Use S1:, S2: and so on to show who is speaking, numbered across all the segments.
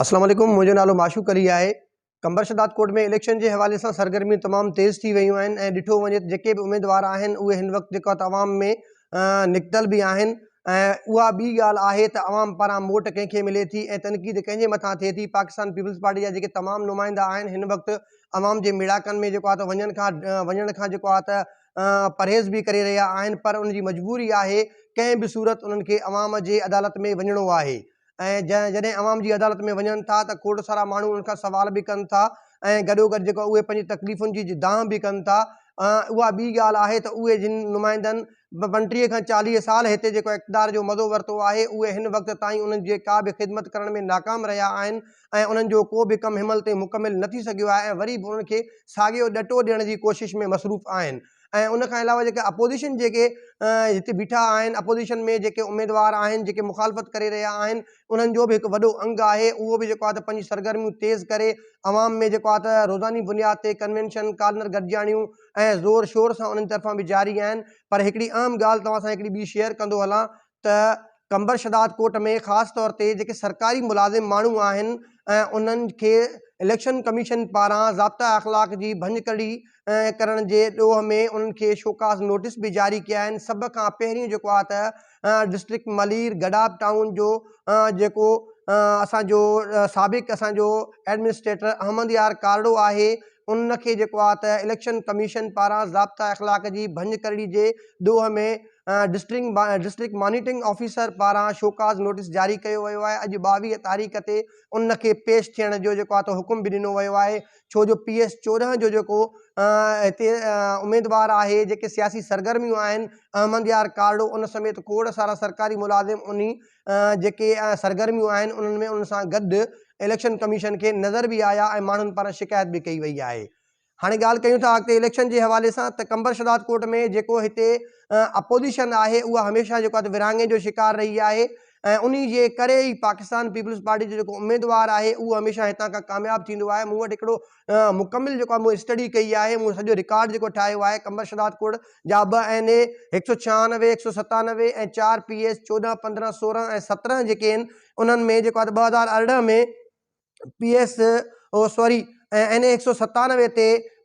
S1: اسلام عليڪم منهنجو نالو معشوق علي آهي قمبر شھداد ڪوٽ ۾ اليڪشن جي حوالي سان سرگرميون تمام تيز ٿي ويون آهن ۽ ڏٺو وڃي ته جيڪي به اميدوار آهن اهي هن وقت جيڪو آهي عوام ۾ نڪتل به آهن ۽ اها ٻي ڳالهه آهي ته عوام پاران موٽ ڪنهن کي ملي ٿي ۽ تنقيد ڪنهن جي مٿان ٿئي ٿي پاڪستان پيپلز پارٽي جا جيڪي تمام نمائندا آهن هن وقت عوام جي ميڙاڪن ۾ جيڪو آهي ته وڃڻ کان وڃڻ کان جيڪو آهي ته پرهيز به ڪري رهيا آهن پر ان جي مجبوري آهي ڪنهن به صورت انهن کي عوام جي عدالت ۾ وڃڻو آهي ۽ جڏهن عوام جي عدالت ۾ وڃن ٿا ته کوڙ سارا ماڻهو انهن کان سوال به ڪن ٿا ۽ گڏوگڏ جيڪو اهي پنهنجي تڪليفن جي دانهن به ڪن ٿا اها ٻي ڳالهه آهي ته اهي جن نمائندن 35 کان 40 سال هتي جيڪو اقتدار جو مزو ورتو آهي اهي هن وقت تائين انهن جي ڪا به خدمت ڪرڻ ۾ ناڪام رهيا آهن ۽ انهن جو ڪو به ڪم هن مهل تائين مڪمل نه ٿي سگهيو آهي ۽ وري به انهن کي ساڳيو ڏٽو ڏيڻ جي ڪوشش ۾ مصروف آهن ۽ ان کان علاوه جيڪي اپوزيشن جيڪي هتي بيٺا آهن اپوزيشن ۾ جيڪي اميدوار آهن جيڪي مخالفت ڪري رهيا آهن انهن جو به هڪ وڏو انگ آهي اهو به جيڪو آهي ته پنهنجي سرگرميون تيز ڪري عوام ۾ جيڪو آهي ته روزاني بنياد تي ڪنوينشن ڪارنر گڏجاڻيون ۽ زور شور سان انهن طرفان به جاري آهن پر هڪڙي اهم ڳالهه توهان سان هڪڙي ٻي شيئر ڪندو هلان ته قمبر شھداد ڪوٽ ۾ خاص طور تي جيڪي سرڪاري ملازم ماڻهو آهن انهن کي اليڪشن ڪميشن پاران ضابطه اخلاق جي ڀڃڪڙي ڪرڻ جي ڏوهه ۾ انهن کي شوڪاز نوٽيس به جاري ڪيا آهن سڀ کان پهريون جيڪو آهي ته ڊسٽرڪٽ ملير گڏاپ ٽائون جو جيڪو اسان جو سابق اسان جو ايڊمنسٽريٽر احمد يار ڪارڙو آهي ان کي جيڪو آهي ته اليڪشن ڪميشن پاران ضابطه اخلاق جي ڀڃڪڙي جي ڏوهه ۾ ڊسٽرڪٽ مانيٽرنگ آفيسر پاران شوڪاز نوٽيس جاري ڪيو ويو آهي اڄ 22 تاريخ تي ان کي پيش ٿيڻ جو جيڪو آهي ته حڪم به ڏنو ويو آهي ڇو جو پي ايس 14 جو جيڪو هتي اميدوار آهي جيڪي سياسي سرگرميون آهن احمد يار ڪارڙو ان سميت کوڙ سارا سرڪاري ملازم انهي جيڪي سرگرميون آهن انهن ۾ انهن سان گڏ اليڪشن ڪميشن کي نظر به آيا ۽ ماڻهن پاران شڪايت به ڪئي وئي آهي. هاڻي ڳالهه ڪيون ٿا اڳتي اليڪشن جي حوالي سان ته قمبر شھداد ڪوٽ ۾ جيڪو هتي اپوزيشن آهي اها هميشه جيڪو آهي ورهاڱي جو شڪار رهي آهي ۽ انهي جي ڪري ئي پاڪستان پيپلز پارٽي جو جيڪو اميدوار آهي اهو هميشه هتان کان ڪامياب ٿيندو آهي مون وٽ هڪڙو مڪمل جيڪو آهي مون اسٽڊي ڪئي آهي مون سڄو رڪارڊ جيڪو ٺاهيو آهي قمبر شھداد ڪوٽ جا ٻه اين اي 196 197 ۽ 4 پي ايس 14 15 16 ۽ 17 جيڪي آهن انهن ۾ جيڪو آهي 2018 ۾ P S O sorry N A 197 تي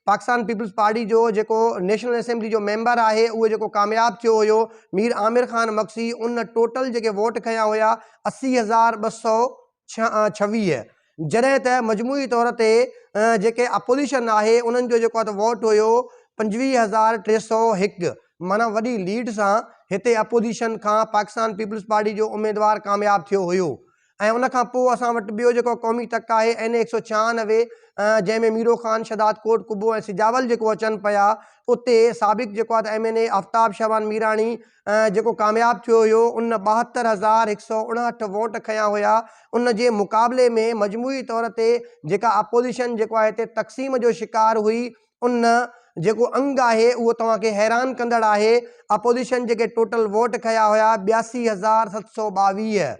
S1: پاڪستان پيپلز پارٽي جو جيڪو نيشنل اسيمبلي جو ميمبر آهي اهو جيڪو ڪامياب ٿيو هيو مير عامر خان مگسي ان ٽوٽل جيڪي ووٽ کنيا هيا 80226 جڏهن ته مجموعي طور تي جيڪي اپوزيشن آهي انهن جو جيڪو آهي ووٽ هيو 25301 معنيٰ وڏي ليڊ سان هتي اپوزيشن کان پاڪستان پيپلز پارٽي جو اميدوار ڪامياب ٿيو هيو ۽ ان کان پوء اسان وٽ ٻيو جيڪو قومي تڪ آهي اين اي 196 جنهن ۾ ميرو خان، شھداد ڪوٽ، قبو ۽ سجاول جيڪو اچن پيا اتي سابق جيڪو آهي ته M N A Aftab Shahwan Mirani جيڪو ڪامياب ٿيو هيو ان 72159 ووٽ کنيا هيا ان جي مقابلي ۾ مجموعي طور تي جيڪا اپوزيشن جيڪو آهي هتي تقسيم جو شڪار هئي ان جيڪو انگ آهي اهو توهان کي حيران ڪندڙ آهي اپوزيشن جيڪي ٽوٽل ووٽ کنيا هيا 82722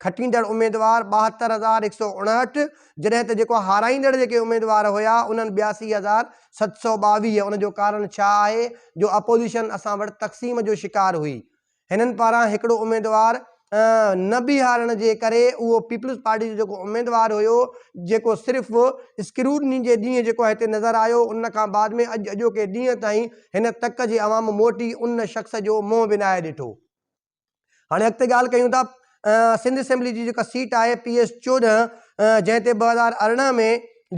S1: کٽيندڙ اميدوار 72159 جڏهن ته جيڪو هارائيندڙ جيڪي اميدوار هيا انهن 82722 ان جو ڪارڻ ڇا آهي جو اپوزيشن اسان وٽ تقسيم جو شڪار هئي هنن پاران هڪڙو اميدوار نه بيهارڻ جي ڪري اهو پيپلز پارٽي جو جيڪو اميدوار هيو جيڪو صرف اسڪروٽني جي ڏينهن جيڪو هتي نظر آيو ان کان بعد ۾ اڄ اڄوڪي ڏينهن تائين هن تڪ جي عوام موٽي ان شخص جو منهن به ناهي ڏٺو. هاڻي اڳتي ڳالهه ڪيون ٿا سنڌ اسيمبلي جي جيڪا سيٽ آهي پي ايس 14 جنهن تي 2018 ۾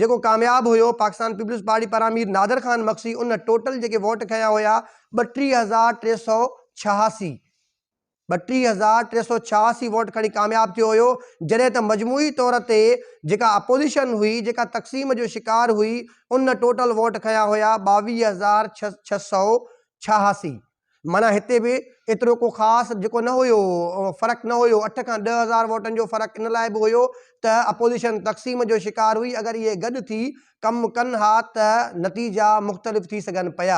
S1: جيڪو ڪامياب هيو پاڪستان پيپلز پارٽي پاران مير نادر خان مگسي ان ٽوٽل جيڪي ووٽ کنيا هيا 32386 32386 ووٽ کڻي ڪامياب ٿيو هيو جڏهن ته مجموعي طور تي جيڪا اپوزيشن هئي جيڪا تقسيم جو شڪار هئي ان ٽوٽل ووٽ کنيا هيا 22686 معنيٰ هتي به ايترو ڪو خاص جيڪو نه هيو فرق نه هيو اٺ کان 10,000 ووٽن جو فرق ان لاء به هيو ته اپوزيشن تقسيم جو شڪار هئي اگر اهي گڏ ٿي ڪم ڪن ها ته نتيجا مختلف ٿي سگهن پيا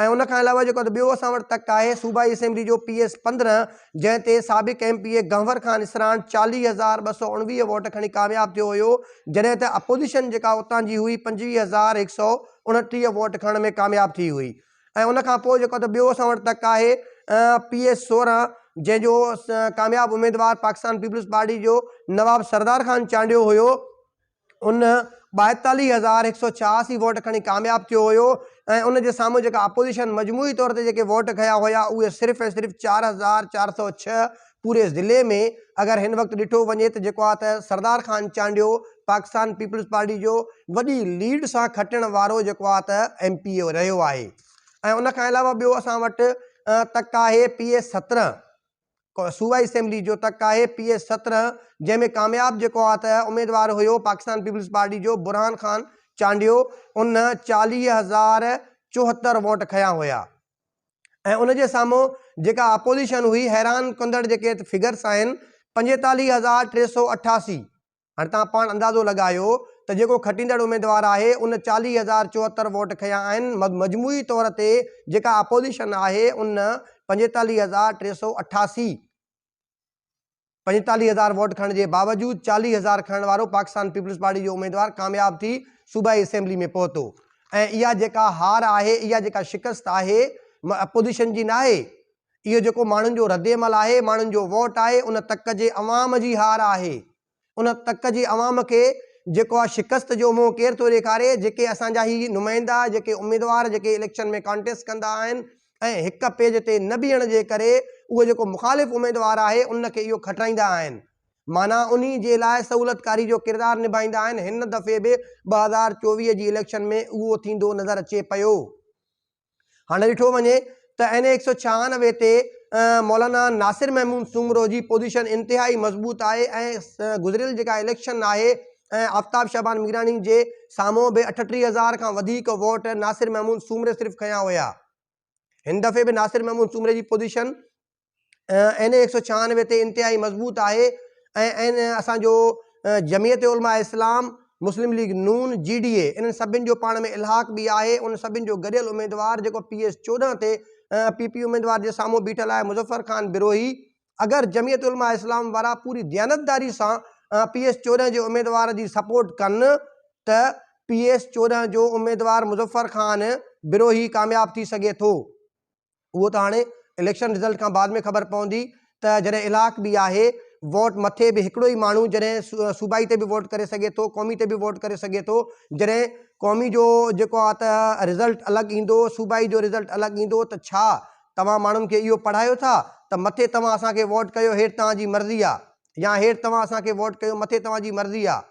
S1: ۽ ان کان علاوه جيڪو ٻيو اسان وٽ تڪ آهي صوبائي اسيمبلي جو پي ايس 15 جنهن تي سابق M P A Ghanwar Khan Isran 40,219 vote کڻي ڪامياب ٿيو هيو جڏهن ته اپوزيشن جيڪا اتان جي هئي 25,129 ووٽ کڻڻ ۾ ڪامياب ٿي هئي ۽ ان کان پوء جيڪو ته ٻيو اسان وٽ تڪ آهي پي ايس 16 جنهن جو ڪامياب اميدوار پاڪستان پيپلز پارٽي جو نواب سردار خان چانڊيو هيو ان 42186 ووٽ کڻي ڪامياب ٿيو هيو ۽ ان جي سامهون جيڪا اپوزيشن مجموعي طور تي جيڪي ووٽ کنيا هيا اهي صرف ۽ صرف 4406 پوري ضلعي ۾ اگر هن وقت ڏٺو وڃي ته جيڪو آ ته سردار خان چانڊيو پاڪستان پيپلز پارٽي جو وڏي ليڊ سان کٽڻ وارو جيڪو آ ته ايم پي اي رهيو آهي ۽ ان کان علاوه ٻيو اسان وٽ تڪ آهي پي ايس 17 صوبائي اسيمبلي جو تڪ آهي پي ايس 17 جنهن ۾ ڪامياب جيڪو آ ته اميدوار هيو پاڪستان پيپلز پارٽي جو برهان خان چانڊيو ان 40074 ووٽ کنيا هيا ۽ ان جي سامهون جيڪا اپوزيشن هئي حيران ڪندڙ جيڪي فگرس آهن 45388 هاڻي توهان پاڻ اندازو لڳايو ته جيڪو کٽيندڙ اميدوار آهي ان 40074 ووٽ کنيا آهن مجموعي طور تي جيڪا اپوزيشن آهي ان 45388 45000 ووٽ کڻڻ جي باوجود 40000 کڻڻ وارو پاڪستان پيپلز پارٽي جو اميدوار ڪامياب ٿي صوبائي اسيمبلي ۾ پهتو ۽ اها جيڪا هار آهي اها جيڪا شڪست آهي اپوزيشن جي ناهي اهو جيڪو ماڻهن جو ردعمل آهي، ماڻهن جو ووٽ آهي، ان تڪ جي عوام جي هار آهي. ان تڪ جي عوام کي جيڪو آهي شڪست جو منهن ڪير ٿو ڏيکاري، جيڪي اسان جا هي نمائندا، جيڪي اميدوار جيڪي اليڪشن ۾ ڪانٽيسٽ ڪندا آهن ۽ هڪ پيج تي نه بيهڻ جي ڪري اهو جيڪو مخالف اميدوار آهي ان کي اهو کٽرائيندا آهن. معنيٰ انهي جي لاء سهولتڪاري جو ڪردار نڀائيندا آهن. هن دفعي به 2024 جي اليڪشن ۾ اهو ٿيندو نظر اچي پيو. هاڻي ڏٺو وڃي ته اين اي 196 تي مولانا ناصر محمود سومرو جي پوزيشن انتهائي مضبوط آهي ۽ گذريل جيڪا اليڪشن آهي ۽ آفتاب شعبان ميراڻي جي سامهون به 38 هزار کان وڌيڪ ووٽ ناصر محمود سومري صرف کنيا هيا. هن دفعي به ناصر محمود سومري جي پوزيشن اين اي 196 تي انتهائي مضبوط آهي ۽ اين اسان جو جمعيت علماء اسلام، مسلم ليگ نون، جي ڊي اي انهن سڀن جو پاڻ ۾ الحاق به آهي ان سڀن جو گڏيل اميدوار جيڪو پي ايس 14 تي پي پي اميدوار جي سامهون بيٺل آهي مظفر خان بروهي اگر جمعيت علماء اسلام وارا پوري ديانتداري سان پي ايس 14 جي اميدوار جي سپورٽ ڪن ته پي ايس 14 جو اميدوار مظفر خان بروهي ڪامياب ٿي سگهي ٿو. اهو ته هاڻي اليڪشن رزلٽ کان بعد ۾ خبر پوندي ته جڏهن الحاق به آهي ووٽ مٿي به هڪڙو ئي ماڻهو جڏهن صوبائي تي به ووٽ ڪري سگهي ٿو قومي تي به ووٽ ڪري سگهي ٿو جڏهن قومي جو جيڪو آهي ته رزلٽ الڳ ايندو صوبائي جو رزلٽ الڳ ايندو ته ڇا توهان ماڻهن کي اهو پڙهايو ٿا ته مٿي توهان اسان کي ووٽ ڪيو هيٺ توهان جي مرضي آهي يا هيٺ توهان اسان کي ووٽ ڪيو مٿي توهان جي مرضي آهي.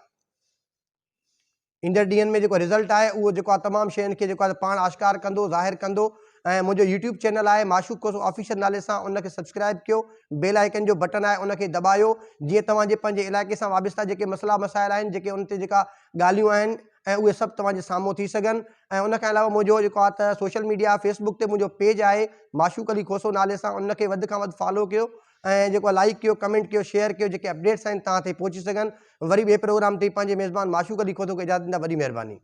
S1: ايندڙ ڏينهن ۾ جيڪو رزلٽ آهي اهو جيڪو آهي تمام شين کي جيڪو آهي پاڻ آشڪار ڪندو ظاهر ڪندو ۽ منهنجو يوٽيوب چينل آهي معشوق کوسو آفيشل نالي سان ان کي سبسڪرائب ڪيو بيل آئيڪن جو بٽن آهي ان کي دٻايو جيئن توهان جي پنهنجي علائقي سان وابسته جيڪي مسئلا مسائل آهن جيڪي ان تي جيڪا ڳالهيون آهن ۽ اهي سڀ توهان جي سامهون ٿي سگهن ۽ ان کان علاوه منهنجو جيڪو آهي ته سوشل ميڊيا فيس بڪ تي منهنجو پيج آهي معشوق علي کوسو نالي سان ان کي وڌ کان وڌ فالو ڪيو ۽ جيڪو لائيڪ ڪيو ڪمينٽ ڪيو شيئر ڪيو جيڪي اپڊيٽس آهن توهان تائين پهچي سگهن وري ٻئي پروگرام تائين پنهنجي ميزبان معشوق علي کوسو کي اجازت ڏيندا وڏي مهرباني.